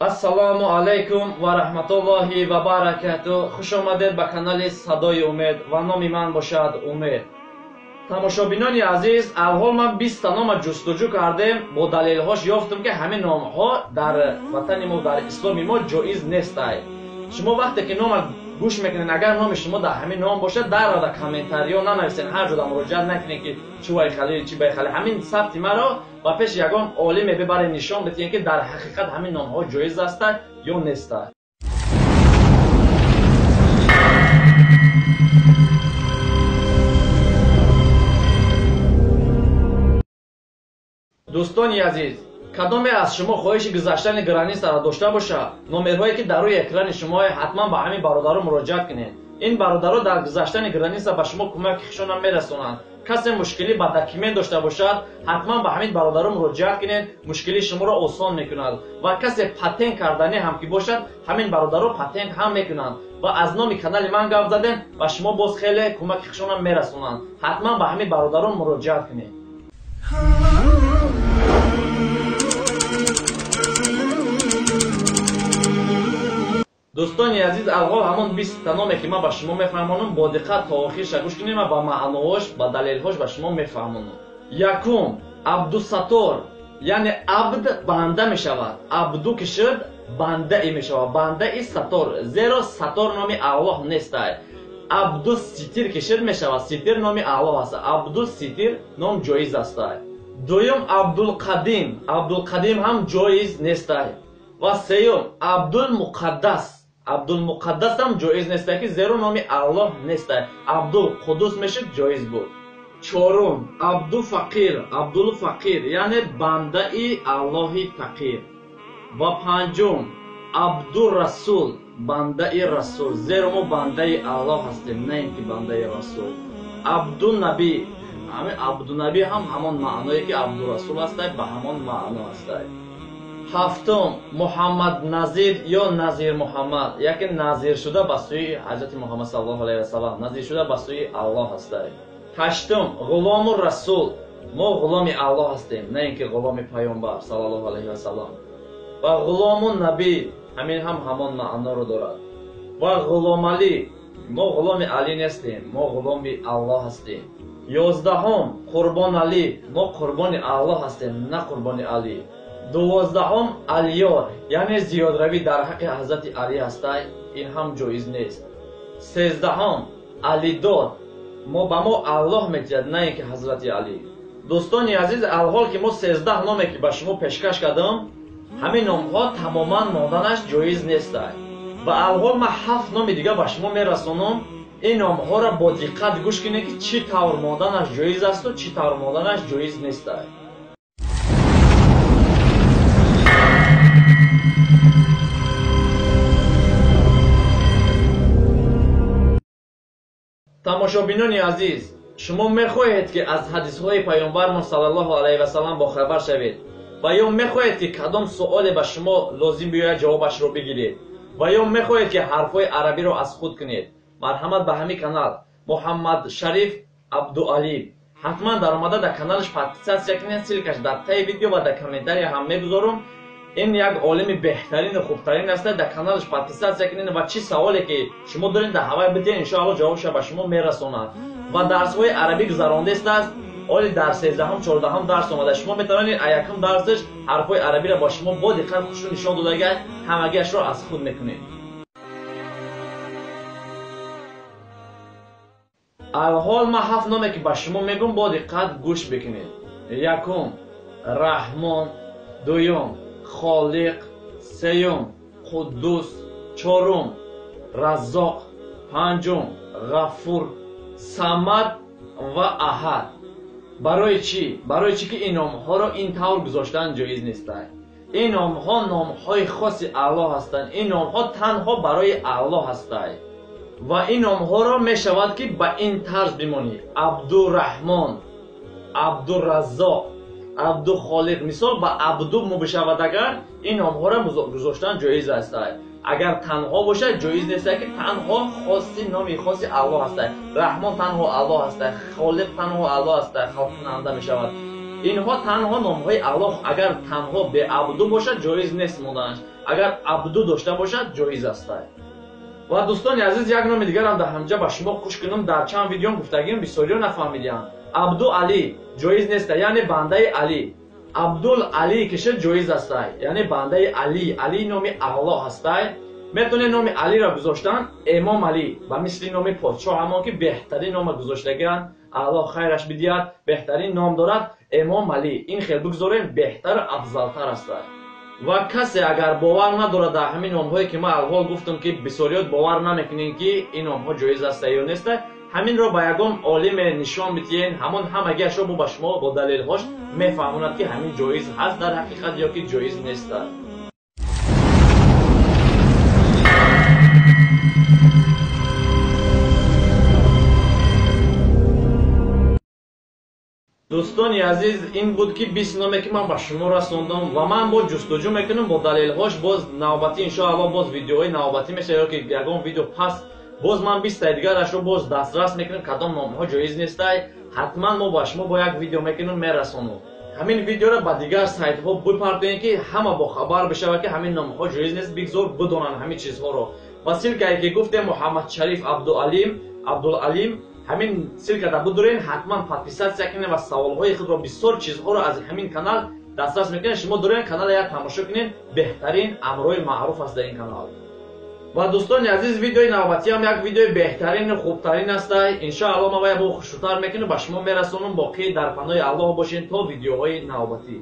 Ассалому алайкум ва раҳматуллоҳи ва баракату. Хуш омадед ба канали Садои Умед ва номи ман бошад Умед. Тамошобинони азиз, аввал ман 20 та нома ҷустуҷӯ кардем, бо далелҳош ёфтам, ки ҳамин номҳо дар ватани мо, дар исломи мо ҷоиз нестай. Шумо вақте ки нома гӯш мекунед, агар номи шумо дар ҳамин ном бошад, дарро дар комментариё нанависед, ҳар ҷода муроҷиат накунед, ки чӣ вай халил, чӣ бай халил. Ҳамин сабти маро ба пеши ягон олиме бибаред, нишон бидиҳед, ки дар ҳақиқат ҳамин номҳо ҷоиз ҳастанд ё нестанд. Дӯстони азиз, кадоме аз шумо хоҳиши гузаштани границаро дошта бошад, номерҳое ки дар рӯи экрани шумо ҳатман ба ҳамин бародаро муроҷиат кунед. Ин бародаро дар гузаштани граница ба шумо кӯмаки худшонам мерасонанд. Касе мушкилӣ ба документ дошта бошад, ҳатман ба ҳамин бародаро муроҷиат кунед, мушкилии шуморо осон мекунад. Ва касе патент карданӣ ҳам ки бошад, ҳамин бародаро патент ҳам мекунанд. Ва аз номи канали ман гап задем ва шумо боз хеле кӯмаки худшонам мерасонанд. Ҳатман ба ҳамин бародаро муроҷиат кунед. Дӯстони азиз, аввал ҳамон 20 та номе ки ман ба шумо мефаҳмонам, бо диққат то охирша гӯш кунед ва ба маъноҳош, ба далелҳош ба шумо мефаҳмонам. Якум, Абдусатор, яъне абд банда мешавад. Абду ки шуд, бандаи мешавад, бандаи Сатор, зеро Сатор номи Аллоҳ нестай. Абдуситир ки шуд мешавад, Ситир номи Аллоҳ аст. Абдуситир ном ҷоиз астай. Дуюм, Абдулқадим, Абдулқадим ҳам ҷоиз нестай. Ва сеюм, Абдулмуқаддас, Абдулмуқаддас ҳам ҷоиз нестай, ки зеро номи Аллоҳ нестай. Абдулқудус мешуд, ҷоиз буд. Чорум, Абдуфақир, Абдулфақир, яъне бандаи Аллоҳи фақир. Ва панҷум, Абдурасул, бандаи Расул, зеро мо бандаи Аллоҳ ҳастем, на ин ки бандаи Расул. Абдунабӣ, ҳамин Абдунабӣ ҳам ҳамон маъное ки Абдурасул ҳастай, ба ҳамон маъно ҳастай. Ҳафтум, Муҳаммад Назир ё Назир Муҳаммад, яке назир шуда ба сӯи ҳазрати Муҳаммад саллаллоҳу алайҳи васаллам, назир шуда ба сӯи Аллоҳ ҳастай. Ҳаштум, Ғулому Расул, мо ғуломи Аллоҳ ҳастем, на ин ки ғуломи паёмбар саллаллоҳу алайҳи васаллам. Ва Ғулому Набӣ, ҳамин ҳам ҳамон маъноро дорад. Ва Ғуломалӣ, мо ғуломи Алӣ нестем, мо ғуломи Аллоҳ ҳастем. Ёздаҳум, Қурбоналӣ, мо қурбони Аллоҳ ҳастем, на қурбони Алӣ. Дувоздаҳум, Алиёр, яъне зиёдравӣ дар ҳаққи ҳазрати Алӣ ҳастай, ин ҳам ҷоиз нест. Сездаҳум, Алидод, мо ба мо Аллоҳ метиҳад, на ин ки ҳазрати Алӣ. Дӯстони азиз, алҳол ки мо 13 номе ки ба шумо пешкаш кардам, ҳамин номҳо тамоман монданаш ҷоиз нестай. Ва алҳол ман 7 номи дига ба шумо мерасонам. Ин номҳоро бо диққат гӯш кунед, ки чӣ тавр монданаш ҷоиз асту чӣ тавр монданаш ҷоиз нестай. Тамошобинони азиз, шумо мехоҳед, ки аз ҳадисҳои паёмбармон саллаллоҳу алайҳи васаллам бохабар шавед, ва ё мехоҳед, ки кадом суоле ба шумо лозим биёяд ҷавобашро бигиред, ва ё мехоҳед, ки ҳарфҳои арабиро аз худ кунед, марҳамат ба ҳамин канал Муҳаммад Шариф Абдуалӣ ҳатман даромада дар каналаш подписатсия кунед. Ссылкаш дар таи видео ва дар комментария ҳам мегузорам. Ин як олими беҳтарину хубтарин аст. Дар каналаш подписатсия кунед ва чӣ саволе ки шумо доред дар ҳавай бидиҳед, иншоалло ҷавобша ба шумо мерасонад. Ва дарсҳои арабӣ гузарондааст, оли дар 13-ҳум, 14-ҳум дарс омада. Шумо метавонед якум дарсаш ҳарфҳои арабиро ба шумо бо диққат хушу нишон додага, ҳамагиашро аз худ мекунед. Алҳол ман 7 номе ки ба шумо мегӯм, бо диққат гӯш бикунед. Якум, Раҳмон, дуюм, Холиқ, сеюм, Қуддус, чорум, Раззоқ, панҷум, Ғафур, Самад ва Аҳад. Барои чӣ? Барои чӣ ки ин номҳоро ин тавр гузоштан ҷоиз нестай. Ин номҳо номҳои хоси Аллоҳ ҳастанд. Ин номҳо танҳо барои Аллоҳ ҳастай. Ва ин номҳоро мешавад ки ба ин тарз бимонӣ: Абдураҳмон, Абдураззоқ, Абдухолиқ. Мисол ба Абду мубишавад, агар ин номҳоро гузоштан ҷоиз ҳастай. Агар танҳо бошад ҷоиз нестай, ки танҳо хоси номи хоси Аллоҳ ҳастай. Раҳмон танҳо Аллоҳ ҳастай, Холиқ танҳо Аллоҳ ҳастай, халқкунанда мешавад. Инҳо танҳо номҳои Аллоҳ, агар танҳо беабду бошад ҷоиз нест монданаш. Агар Абду дошта бошад, ҷоиз аст. Ва дӯстони азиз, як номи дигарам дар ҳамҷа ба шумо хуш кунам. Дар чанд видеом гуфтагим, бисёриё нафаҳмидиям. Абду Али ҷоиз нест, яъне бандаи Али. Абдул Али киша ҷоиз аст, яъне бандаи Али. Али номи Аллоҳ аст. Метавонед номи Алиро гузоштан Эмом Али, ба мисли номи подшоҳ, ҳамон ки беҳтарин нома гузоштагианд, Аллоҳ хайраш бидиҳад, беҳтарин ном дорад Эмом Али. Ин хел бигузорем, беҳтар, афзалтар аст. Ва касе агар бовар надорад дар ҳамин номҳое ки ман алҳол гуфтам, ки бисёриёт бовар намекунед ки ин номҳо ҷоиз аст ё нест, ҳаминро ба ягон олиме нишон бидиҳед, ҳамон ҳамагиашро бо ба шумо бо далелҳош мефаҳмонад ки ҳамин ҷоиз ҳаст дар ҳақиқат ё ки ҷоиз нест. Дӯстони азиз, ин буд ки 20 номе ки ман ба шумо расондам ва ман боз ҷустуҷӯ мекунам бо далелҳош. Боз навбатӣ иншоаллоҳ боз видеоҳои навбатӣ мешавад ё ки ягон видео пас боз ман 20 дигарашро боз дастрас мекунам, кадом номҳо ҷоиз нестай. Ҳатман мо ба шумо бо як видео мекунам, мерасонам. Ҳамин видеоро ба дигар сайтҳо бипартоем ки ҳама бохабар бишавад ки ҳамин номҳо ҷоиз нест, бигзор бидонанд ҳамин чизҳоро. Ва ссилкае ки гуфтем Муҳаммадшариф Абдулалим, ҳамин ссилкада бидурен, ҳатман подписатсия кунед ва саволҳои худро, бисёр чизҳоро аз ҳамин канал дастрас мекунед. Шумо дорен канала як тамошо кунед, беҳтарин амрҳои маъруф аст дар ин канал. Ва дӯстони азиз, видеои навбатиам як видеои беҳтарину хубтарин аст. Иншоаллоҳ ман вая бо хушрӯтар мекунам, ба шумо мерасонам. Боқӣ дар паноҳи Аллоҳ бошед то видеоҳои навбатӣ.